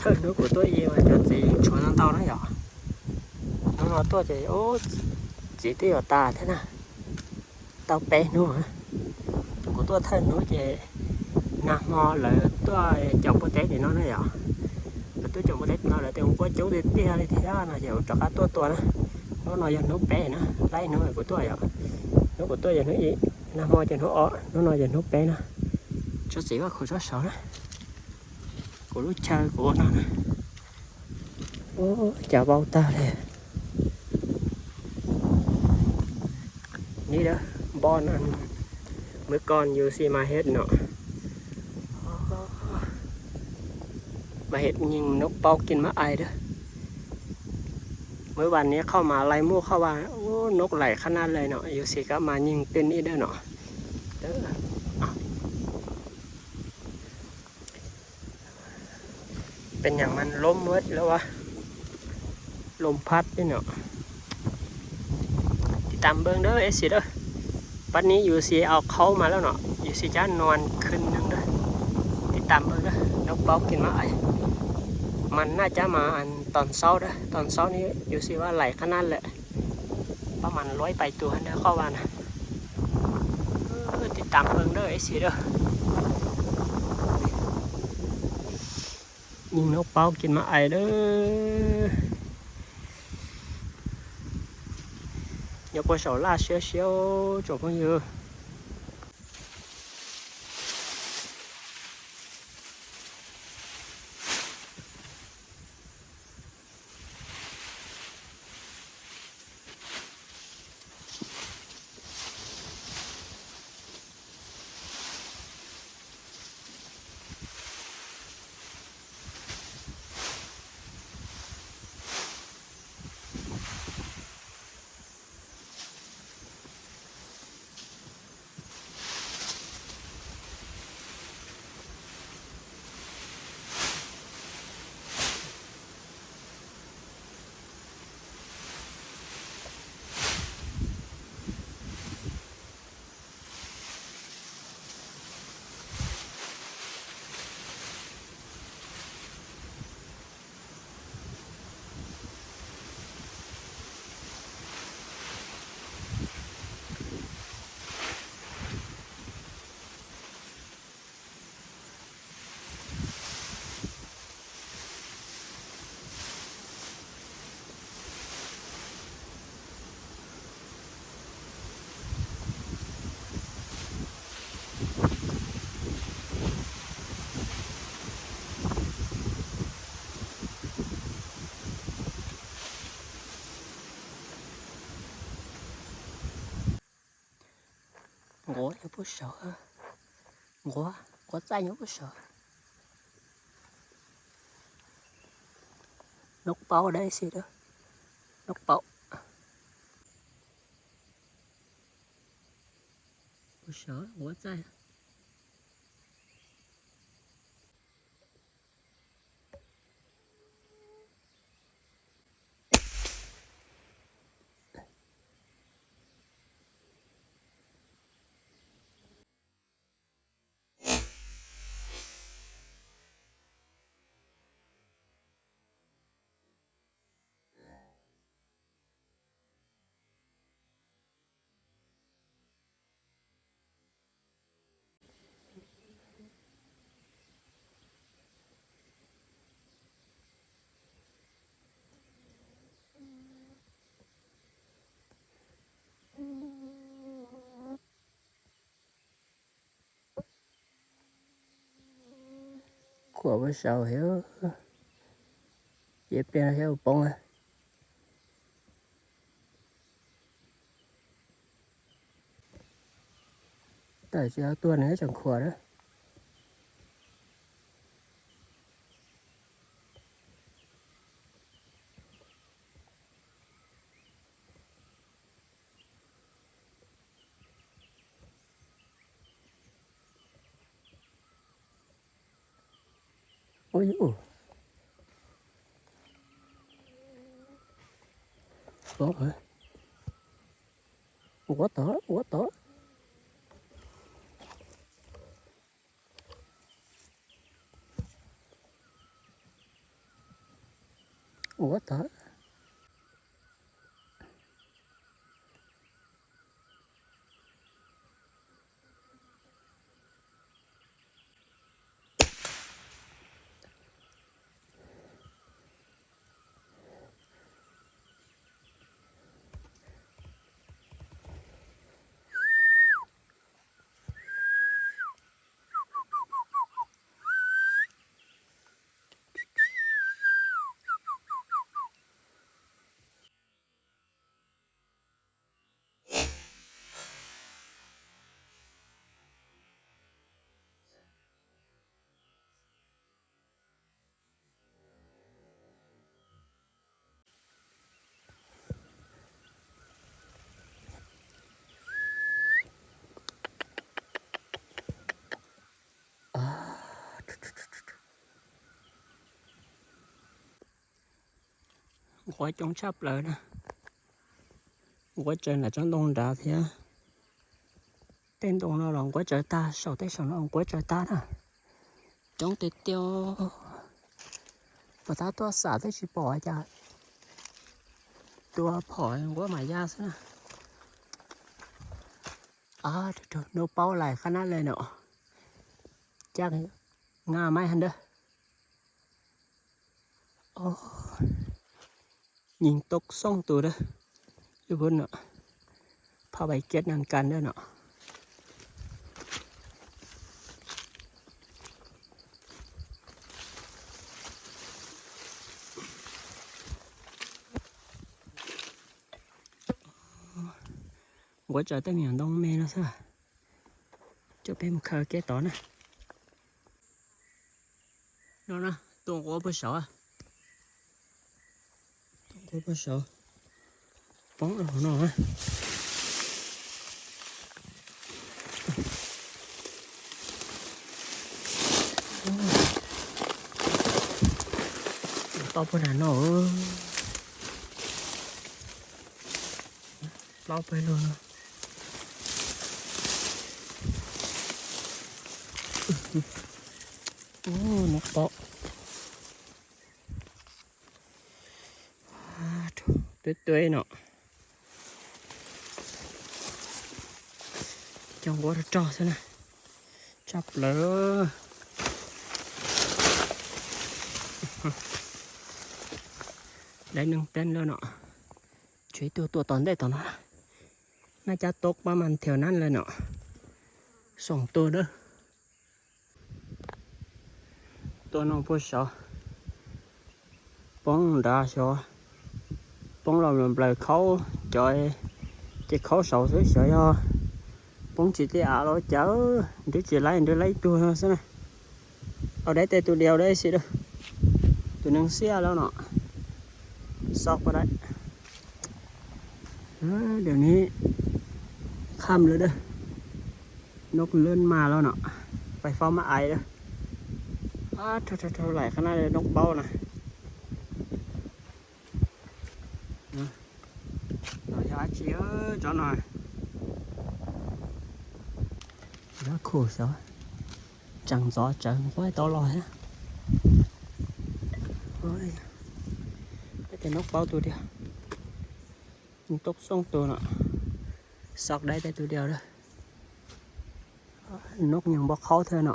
Thawj hnub kuv tuaj ib mas cov txiv tshuav ntau ntau na yom. Hnub no tuaj ces ub, txiv twb yuav tas thiab na. Tau peb hnub. Kuv tuaj thawj hnub ces nag hmo lawv tuaj caum npua teb tim no na yom. Lawv tuaj caum npua teb tim no lawv tias npua coob tiag tiag li thiab no ces kuv rov qab tuaj tua na. Hnub no yog hnub peb na, laib hnub kuv tuaj yom. Hnub kuv tuaj yog hnub ib, nag hmo ces hnub ob, hnub no yog hnub peb na. Tsob txiv vaj khaum tsob saud na. Kuv lub chaw kuv ua no na. Ub, cas vau tag li. Ni da, npo na, mới còn dù gì mà hết no. Mà hết nhìn nóc bóng kín mà ai đó. Mớiวันนี้เข้ามาไล่หมู่เข้าว่า โอ้ นกไหลขนาดเลยเนาะ อยู่สิก็มายิงตื่นอีกเด้อเนาะ เด้อ เป็นอย่างมันล้มหมดแล้ววะ ลมพัดด้วยเนาะ ติดตามเบิ่งเด้อ เอฟซี เด้อ บัดนี้ ยูซี เอาเขามาแล้วเนาะ ยูซี จะนอนคืนนึงเด้อ ติดตามเบิ่งเด้อ นกเป๊ากินมาไอ มันน่าจะมาอันตอนเช้าเด้อ ตอนเช้านี้ ยูซี ว่าไหลขนาดแหละ ประมาณร้อยปลายตัวเด้อ เขาว่านะ เออ ติดตามเบิ่งเด้อ เอฟซี เด้อ ยิงนกเป๊ากินมาไอเด้อ Nyob puag saum laj siab siab tsoom phooj ywg. Nquav nyob puag saud, nquav, nquav txaij nyob puag saud. Noj paub dab tsi da, noj paub. Puag saud nquav txaij. Khuam puag saud thiab, ces pliag no thiab poob na. Tawm tsis tau tuag nws tseem khuam na. Ui, ui. Tod hả? Ua tod, ua tod. What the? Nquav coob tshaj plaws na. Nquav tsaws nram tsob ntoo nrad thiab. Tej ntoo no los nquav tsaws tag, saum tej saum no nquav tsaws tag na. Coob tiag tiag. Pom tab tuaj xam twb tsis pom cas. Tua phom nquav mas ya xwb na. Ab, nub paub lais qab nab le no. Caj nga maib hab dawb. Nyeeg tau xoo tus dawb. Ib phub no, phaj vais kiab nees kas dawb no. Nquav tsaws tej me nyuam ntoo me no xwb. Coj peb mus khaws kev tod na. No na, tua nquav puag saud. Tua nquav puag saud. Poob rau hauv no. Plaub puag nram no. Plaub pawg lug no. Ub, nub paub. Tuab tuab no. Cov nquav rog rog xwb na. Tshaj plaws. Dai neeg teeb lawm no. Tshuav ib tug tuaj tom ntej tom no. Naj cab toob pab mas thiaum nab lawm no. Xoom tus dawb. Tua no puag saud. Poob nrad xyov, poob los nplaws khaub cov, ces khaub saud xwb, xyov yog poob tsis tij av los cas, nrhiav tsis laib, nrhiav laib ib tug no xwb na. Au, dai tej tus diaus dab tsi dawb. Tus neeg xiab lawm no. Xob pab dai. Dawm ni kham lawm dawb. Nub lwb mas lawm no. Pais faub mab ais dawb. Rhau rhau lais qab nab nub paub na. No yog dab tsi tsob no? Yob khu xyov, tseem ntxov tsawv nquab tau los thiab. Peb tes nub paub tus diaus. Toob xoob tus no. Xob dai tej tus diaus lawm. Nub nyeeg npau qhaub thiab no.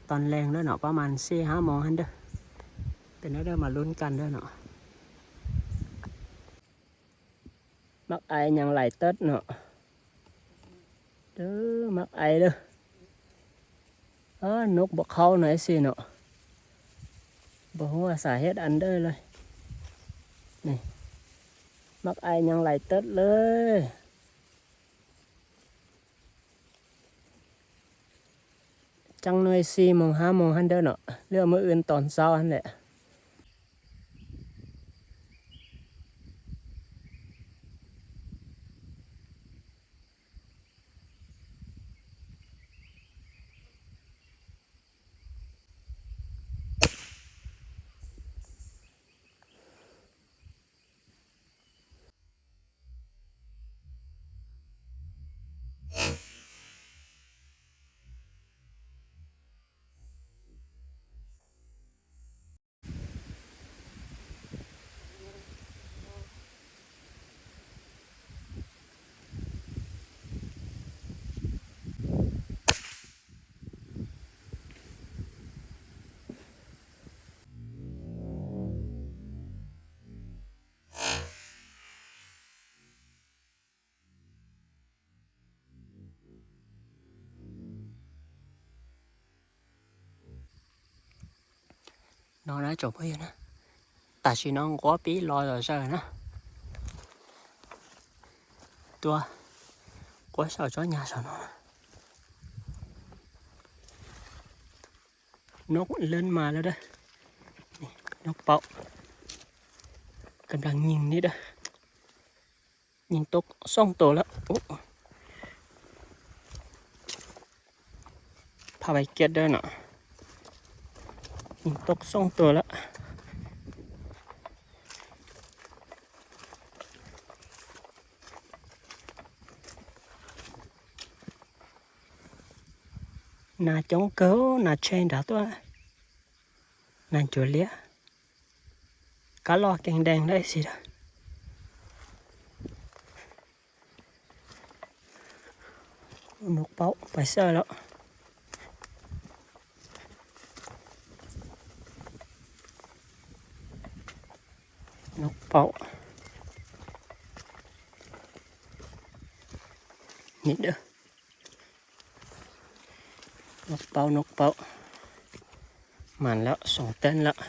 Tos lees lawm no, pab mas xij hab moos hab dawb. Pem no dawb mas lub kas dawb no. Mab ais nyees laim tawb no. Mab ais dawb. Nub npau qhaub no ib xij no. Npau hub xav hiab as dawb lawm. Mab ais nyees laim tawb lawm. Tseeb no ib xij moos hab moos hab dawb no, lwb muab wb tos ntxaub hab lawm. No na tsoom phooj ywg na, tam sim no nquab pib los zom zaws na. Tua nquab saum tsob nyag saum no na. Nub lwb mas lawm dab. Nub paum, ka nplas nyeeg li dab. Nyeeg tau xooj tus lawm. Phaj vais kiab dab no, nyeeg tau xooj tus lawm. Nas coob kawg, nas tshee nrad tuaj, nas ncuav liab, kab loj kees dees dab xis dab. Nub paum pais xawj lawm. Nub paum, ni dab. Nub paum, nub paum, mas lawm, xoom teeb lawm.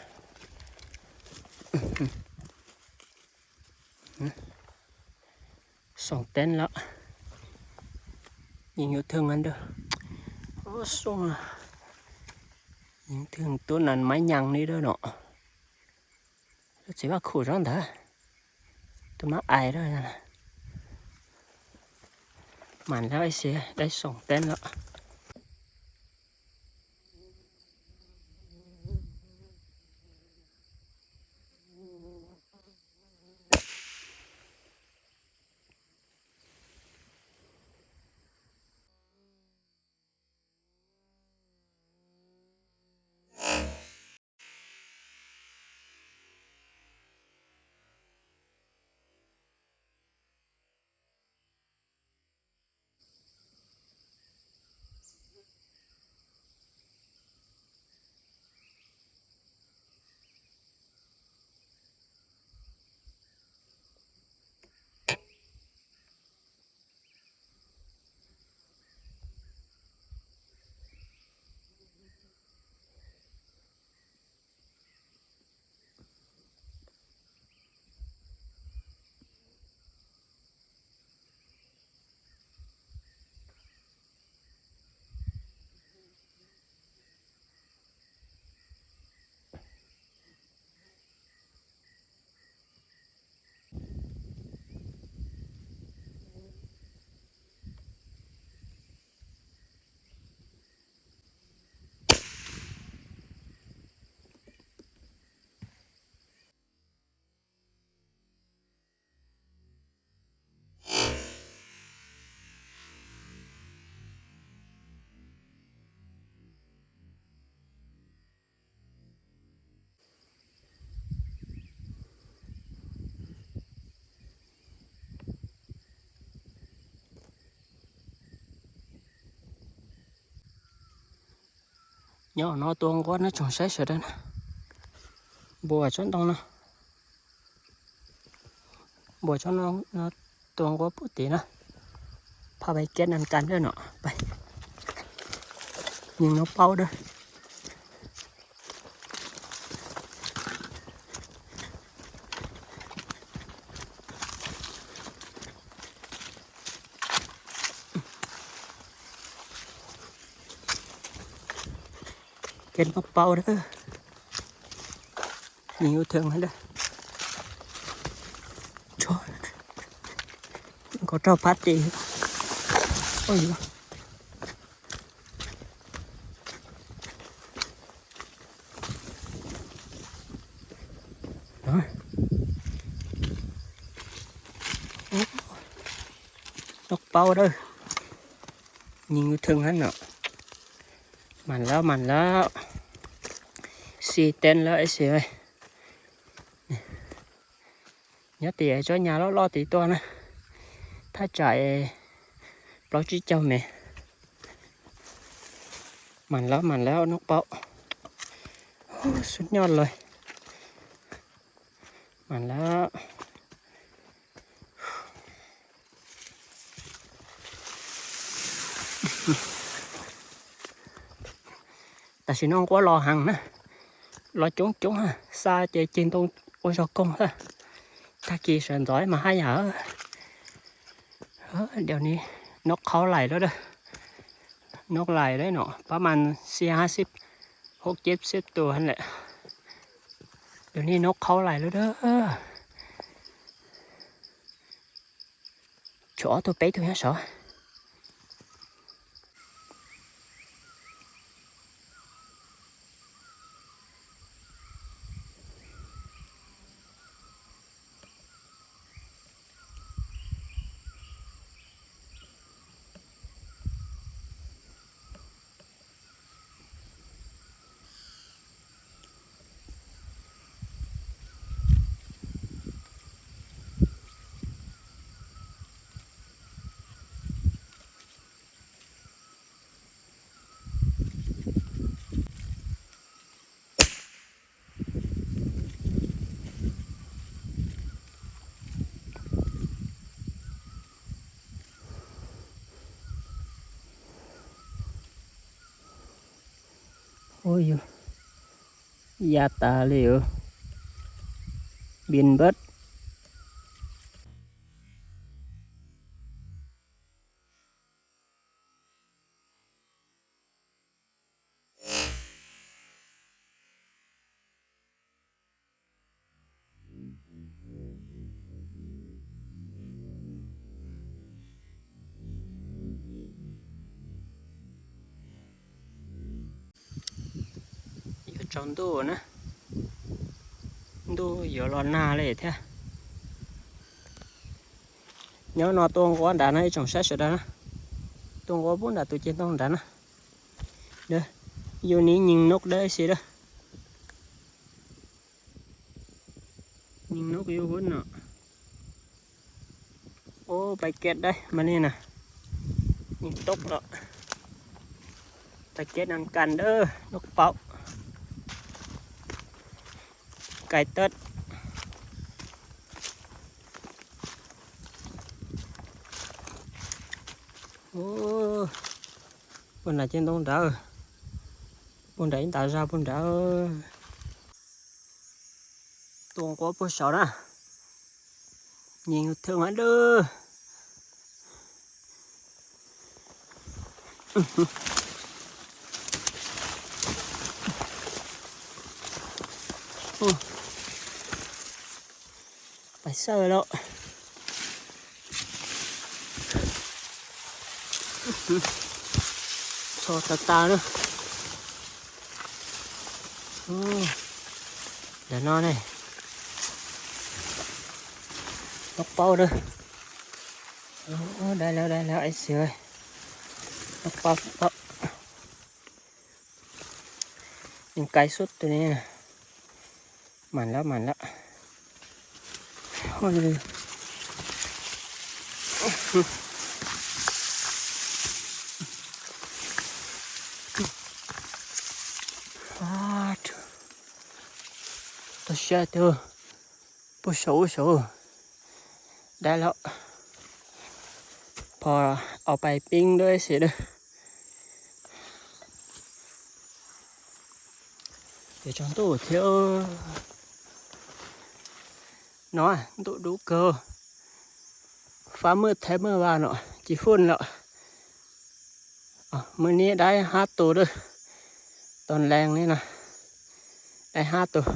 Xoom teeb lawm. Yeej yuav thwj nab dab. Yeej thwj tub nas maiv nyaas li dab no. Lub txiv vaj khum zov ntawd, tus mab ais dab. Mas lawm ib xis dab xoom teeb lawm. Nyob no tua nquab no tsoom saib sawv daws na. Npuas tsob ntoo no, npuas tsob no, tua nquab puag tim no. Phaj vais kiab nas kas dab no, nyeeg nub paum dab. Kiab nub paum dab, nyeeg ub thwv dab. Nkaus rau phab tim. Nub paum dab, nyeeg ub thwv hab no. Mas lawm, mas lawm, xis teeb lawm ib sim. Nyob tim tsob nyag loj loj tid tuaj na, thaj tsam plaub tsib caug mev. Mas lawm, mas lawm nub paum, xub nyoj lawm. Mas lawm. Tam sim no nquab los heev na, Los coob coob, xa ces ceg ntoo ua zog koog. Tag kis sawv ntxov mas haj yam. Dewv ni, noj qhaub lais lawm. Noj lais lawm no, pab mas xia hab xib, hauv ceb xib tus lawm. Dewv ni noj qhaub lais lawm. Tshuav ob tug peb tug nyob saud. Ua yus ya tas li os. Npin npab. Yuav tsaus ntuj na, ntuj yuav los nag li thiab. Nyob no tua nquab nrad no ib tsoom saib sawv daws na, tua nquab pub nram tus ceg ntoo nrad na. Yus nim nyees noj dawb si lawm. Nyees noj yus hub no. Ub, pais kiab dawb mas li na. Nyees toob los. Pais kiab nas kas dawb noj paub. Kais tawb. Ub, puag nram ceg ntoo nrad, puag nram ib ntav zag puag nrad. Tua nquab puag saud na, nyeem thwm mas dawb. Pais xawj lawm. Txho tas tas na. Ntawm no ne. Noj paub na. Dai lawm, dai lawm ib xwb. Noj paub, paub. Nws kais sub tus ne. Mam lawm, mam lawm. Tau siab tiag, puag saud saud. Dai lawm. Phom au pais pib dawb si dawb. Ces tsaus ntuj thiab no, ntuj dub kawg. Fab maj thaib maj vas no, ci fun lawm. Maj nib dai hab tus dawb. Tau lees li no, dai hab tus.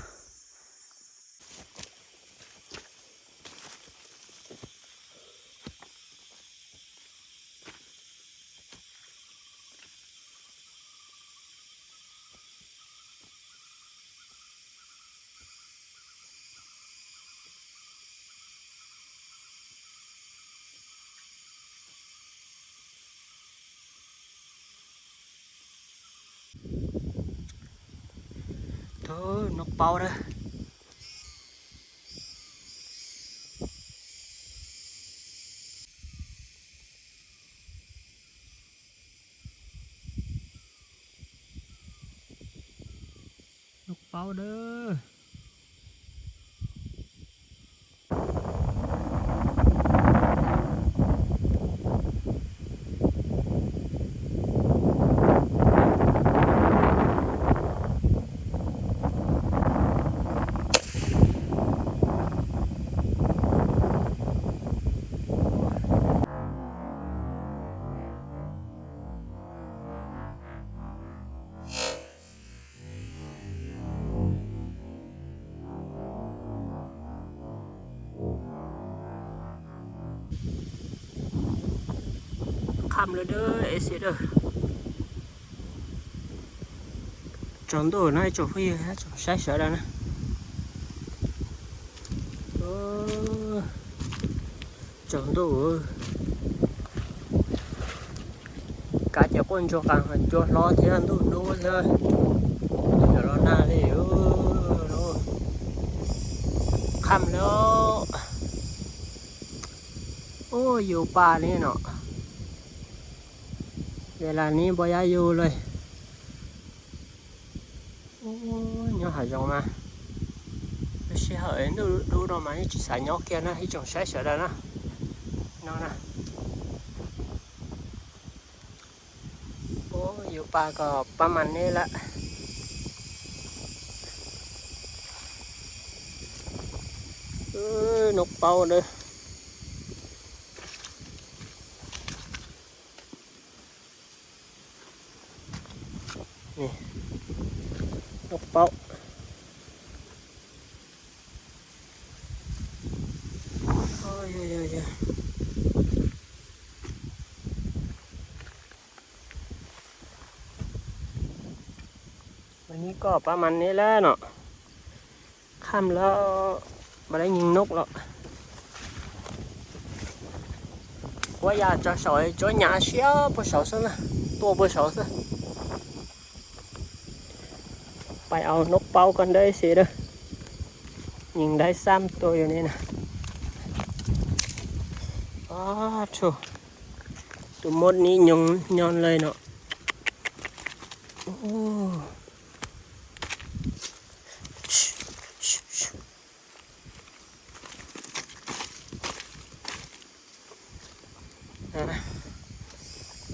Thov noj paub dawb. Noj paub dawb. Kham lawm dawb es dawb. Tsaus ntuj no ib tsoom phooj ywg tsoom saib sawv daws na. Tsaus ntuj, kav ces quaj ntsuag qas cua hlob thiab ntuj dub thiab. Cov los nag li, kham lawm. Ub, yus pa li no. Ces las ni npau yab yus lawm. Nyob hav zoov mas lub sij hawm ntuj dub no mas yeej tsis xav nyob kiag na ib tsoom saib sawv daws na. No na. Ub, yus pa kom pab mas neb lawm. Noj paub na. Noj paub. Mas neb kom pab mas neb lawm no. Kham lawm, mas lawv nyees noj lawm. Ua yam tso saum tsob nyam siab puag saud xwb na, tuaj puag saud xwb. Pais au noj paub koj ntawd xwb na. Nyees daib xab tuaj yus ne na. Tus mos nib nyoos nyoos lawm no.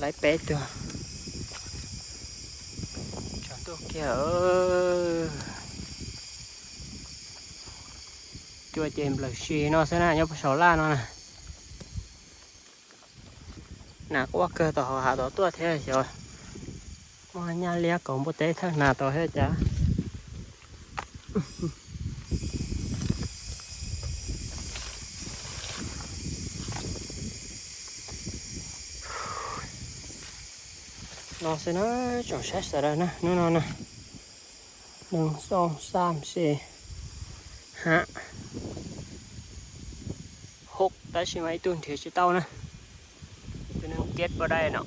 Lawv peb tug. Tsaus ntuj kiag. Cua ces nplawm si no xwb na, nyob puag saum laj no na. Nas quaj kawg tom hauv hav tod tuaj thiab xyov muaj nyaj liab kaus npua teb thawj nas tod thiab cas. No xwb na, tsoom saib sawv daws na, hnub no na. Nees xoo xam se hav hauv, tab sis mas ib tug nrhiav tsis tau na. Tus neeg kiab pov dai no.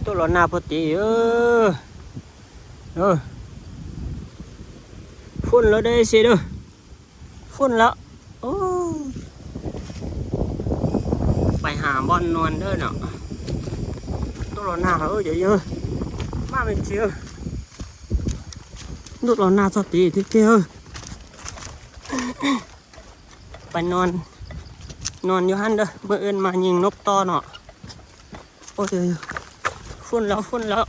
Tuaj los nag puag tid. Fun lawm dab tsi dab. Fun lawm. Pais has npoj nuas dab no. Tuaj los nag lawm cov yawg. Maj me ntsis. Tuaj los nag txog tid tiag tiag. Pais nuas yuav hab dab, muaj wb mas nyees noj toj no. Fun lawm, fun lawm.